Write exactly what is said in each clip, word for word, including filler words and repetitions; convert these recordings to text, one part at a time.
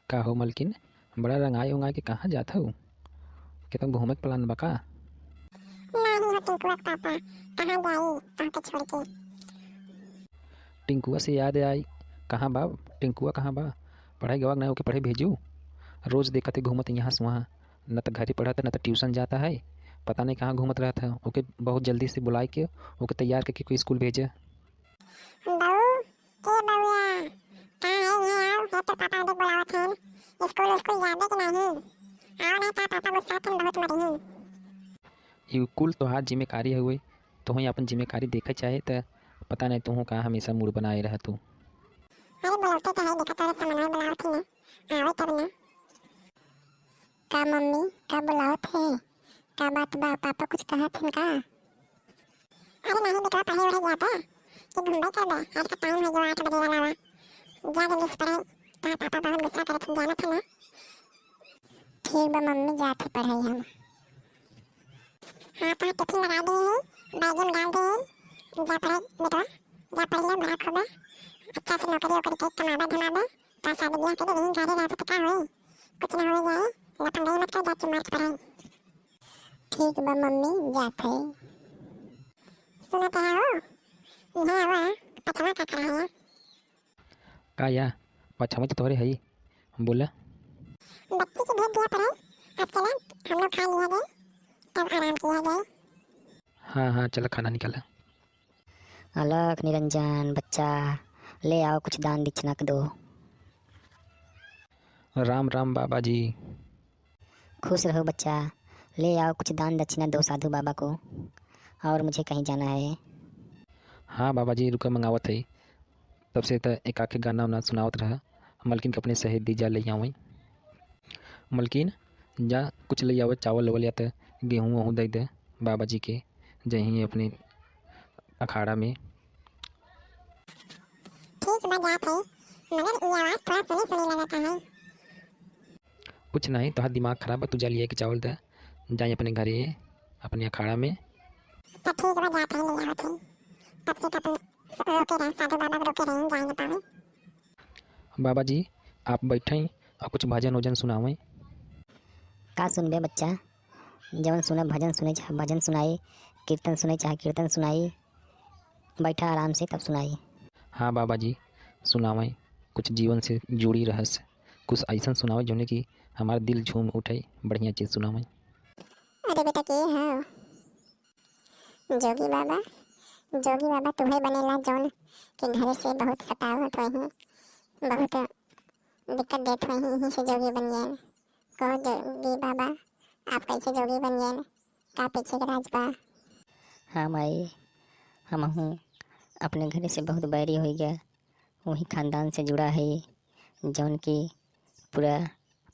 का हो मलकिन, बड़ा रंगाए उंगाए के कहाँ जात हऊ? केतन घूमे के plan बा का? नाही हो टिंकुआ के पापा, कहाँ जाई तोहके छोड़ के? टिंकुआ से याद आई, कहाँ बा टिंकुआ, कहाँ बा? पढ़ाई गवा के ना ओके पढ़े भेजू। रोज देखत है घूमत यहाँ से वहाँ, न त घरे पढ़त, न त tuition जाता है, पता नहीं कहाँ घूमत रहत है। ओके बहुत जल्दी से बुलाए के ओके तैयार करके कोई स्कूल भेजे। बहू, ए बउआ, कहाँ है? यहाँ आओ, हे तोर पापा देख बुलावत हन। स्कूल उस्कूल जाबे कि नहीं? आओ नहीं तो पापा गुस्सा थन बहुत मरिही। ई कुल तोहार जिम्मेकारी हउए, तोहई आपन जिम्मेकारी देखे चाहे त पता नहीं तोहू का हमेशा मूड बनाए रह तू। अरे बुलावते तो है, देखा तोरे समनवा बुलावत ही ना, आवे तब ना। का मम्मी, का बुलावत है? का बात बा? पापा कुछ कहत हन का? अरे नहीं बेटवा, पढ़े वढ़े जाता कि घूमबे करबे? आज का time है जो आठ बजे वाला बा। जा जल्दी से पढ़े, तोहार पापा बहुत गुस्सा करत हैं, जानत है ना। ठीक बा मम्मी, जात है पढ़े हम। हाँ, तोहार टिफिन लगा दिए हैं, बैग में डाल दिए हैं। जा पढ़े बेटवा, जा पढ़ ले, बड़ा खूब बा। अच्छा से नौकरी वोकरी के कमाबे धमाबे। का शादी ब्याह के दिन घरे रहबे त का होई? कुछ ना होई जाए, लफंगई मत कर, जा चुप मार के पढ़ाई। ठीक बा मम्मी, जात है। सुनत है हो, यहाँ आवा, पछवा का खड़ा है? का या, पछवा तो तोहरे हई, बोला। बच्ची के भेज दिया पढ़ाई, अब चला, हम लोग खा लिया जाए, तब आराम किया जाए। हाँ, हाँ, चला खाना निकाला। अलख निरंजन, बच्चा, ले आओ कुछ दान दक्षिणा दो। राम राम बाबा जी। खुश रहो बच्चा, ले आओ कुछ दान दक्षिणा दो साधु बाबा को, और मुझे कहीं जाना है। हाँ बाबा जी, रुका मंगावत है। तब से त एक आखे गाना उना सुनावत रहा। मलकिन के अपने सहेली जा ले आवई। मलकिन, जा कुछ ले आवे, चावल वावल या त गेहूँ वहूँ दे दे बाबा जी के, जहीं अपने अखाड़ा में। ठीक बा, जात है, मगर ई आवाज थोड़ा सुनी सुनी लगता है। कुछ नहीं, तोहार दिमाग खराब बा, तू जा लिया के चावल दे, जाई अपने घरे, अपने अखाड़ा में। तो ठीक बा, जात है, ले आवत है। तब से तो अपन रोके रहे, साधु बाबा को रोके रहे, जाए न पावे। बाबा जी, आप बैठें और कुछ भजन वजन सुनावें। का सुनबे बच्चा? जवन सुनब भजन सुने चाहे भजन सुनाई, कीर्तन सुने चाहे कीर्तन सुनाई, बैठा आराम से तब सुनाई। हाँ बाबा जी, सुनावें, कुछ जीवन से जुड़ी रहस, कुछ ऐसन सुनावें जौने कि हमार दिल झूम उठे, बढ़िया चीज सुनावें। अरे बेटा, के हो? जोगी बाबा, जोगी बाबा तुहे बनेला जौन के घरे से बहुत सतावत होइहीं, बहुत दिक्कत देत होइहीं, यहीं से जोगी बन गए। कहो जोगी बाबा, आप कैसे जोगी बन गए? का पीछे के राज बा? हाँ माई, हमहूँ अपने घरे से बहुत बैरी होइ गया, वही खानदान से जुड़ा है, जौन की पूरा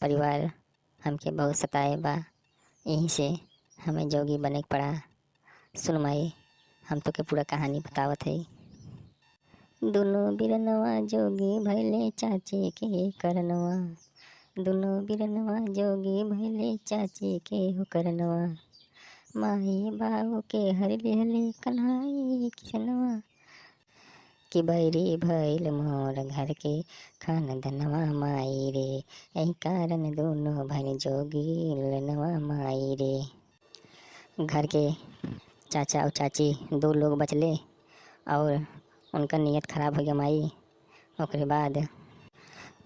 परिवार हमके बहुत सताए बा, यही से हमें जोगी बने के पड़ा। सुन माई, हम तोके पूरा कहानी बतावत हई। दुनो बिरनवा जोगी भइले चाची के करनवा, दुनो बिरनवा जोगी भइले चाची के हो करनवा। माई बाऊ के हरि लिहले कन्हाई किसनवा, कि बैरी भइल मोर घर के खानदनवा माई रे, यही कारण दुनो भइल जोगी ललनवा माई रे। घर के चाचा और चाची दो लोग बचले और उनका नियत खराब हो गया माई। ओकरे बाद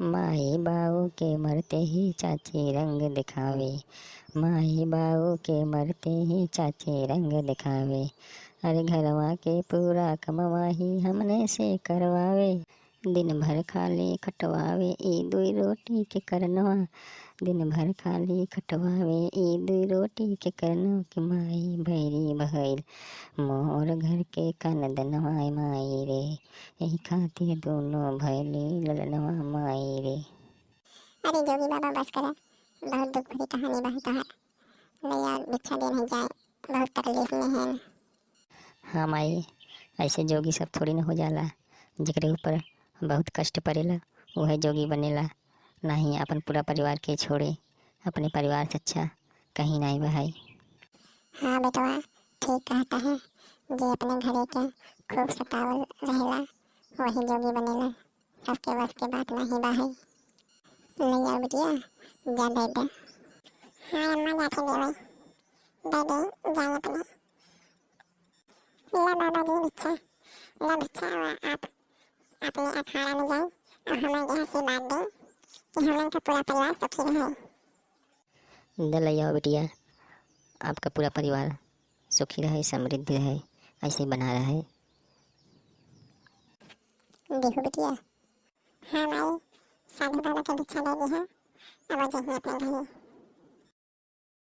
माई बाऊ के मरते ही चाची रंग दिखावे, माई बाऊ के मरते ही चाची रंग दिखावे। अरे घरवा के पूरा कमवा ही हमने से करवावे, दिन भर खाली खटवावे ई दुई रोटी के करनवा, दिन भर खाली खटवावे ई दुई रोटी के करनवा। कि माई बैरी भइल मोर घर के खानदनवा माई रे, यही खातिर दुनो भइली ललनवा माई रे। अरे जोगी बाबा बस करा, बहुत दुख भरी कहानी बा तोहार। ले यार भिक्षा दे नहीं जाए, बहुत तकलीफ में है। हाँ माई, ऐसे जोगी सब थोड़ी न हो जाला, जेकरे ऊपर बहुत कष्ट पड़ेला वह जोगी बनेला, नहीं अपन पूरा परिवार के छोड़े, अपने परिवार से अच्छा कहीं नहीं बा है। हाँ बेटवा, ठीक कहता है, जे अपने घरे के खूब सतावल रहेला वही जोगी बनेला, सबके बस के बात नहीं बा है। ले जाओ बिटिया, जा दे दे। हाँ अम्मा, जाते देवे, दे दे, जाए अपने। ला बाबा जी भिक्षा, ला भिक्षा, और आप अपने अखाड़ा में जाए और हमें यह आशीर्वाद दें कि हमन का पूरा परिवार सुखी रहे। दे ले आओ बिटिया, आपका पूरा परिवार सुखी रहे, समृद्ध रहे, ऐसे ही बना रहे। देखो बिटिया, हाँ माई, साधु बाबा के भिक्षा दे दी है, अब जइहे अपने घरे।